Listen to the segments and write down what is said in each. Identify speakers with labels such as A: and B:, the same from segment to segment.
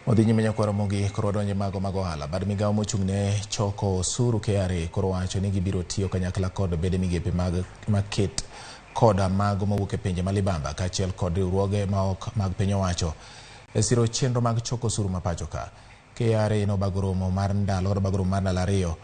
A: Odhi nyime nyakwar Ramogi koro wadonje mago mag ohala. Bad migawo mochung' ne choko osuru KRA koro wacho ni gibiro tiyo kanyakla kod bede migepe mag maket koda mago mowuok e pinje ma libamba kaachiel kod riwruoge ma ok mag piny owacho e siro chenro mag choko osuru ma pacho ka. KRA nobago romo mar ndalo kata obago romo mar ndalo ariyo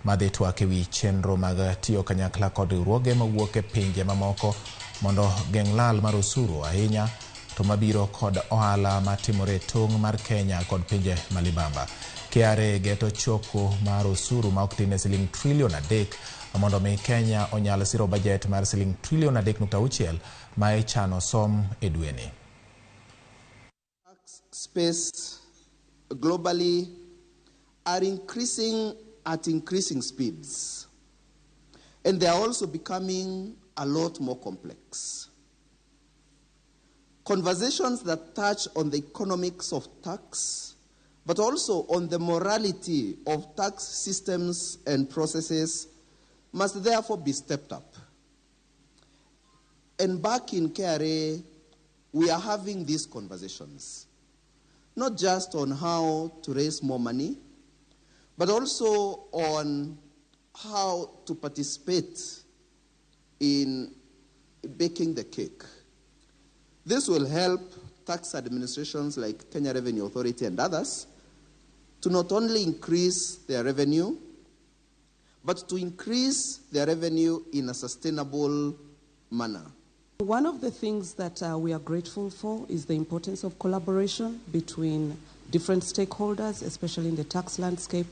A: madhi twak ewi chenro mag tiyo kanyakla kod riwruoge mawuok e pinje mamoko mondo geng' lal mar osuru ahinya to mabiro kod ohala matimore e tong' mar Kenya kod pinje ma libamba. KRA geto choko mar osuru ma ok tin ne siling trilion 3 mondo mi Kenya onyal siro bajet mar siling trilion 3.6 ma ichano som e dweni.
B: Space globally are increasing at increasing speeds. And they are also becoming a lot more complex. Conversations that touch on the economics of tax, but also on the morality of tax systems and processes, must therefore be stepped up. And back in KRA, we are having these conversations, not just on how to raise more money, but also on how to participate in baking the cake. This will help tax administrations like Kenya Revenue Authority and others to not only increase their revenue, but to increase their revenue in a sustainable manner.
C: One of the things that we are grateful for is the importance of collaboration between different stakeholders, especially in the tax landscape.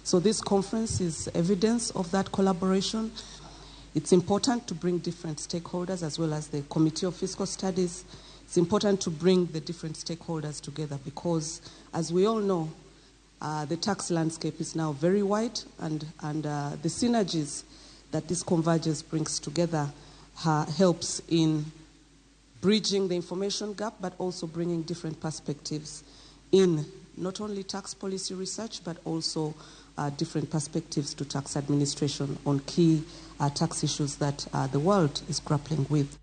C: So this conference is evidence of that collaboration. It's important to bring different stakeholders as well as the Committee of Fiscal Studies. It's important to bring the different stakeholders together because, as we all know, the tax landscape is now very wide, and the synergies that this convergence brings together helps in bridging the information gap, but also bringing different perspectives in not only tax policy research, but also different perspectives to tax administration on key tax issues that the world is grappling with.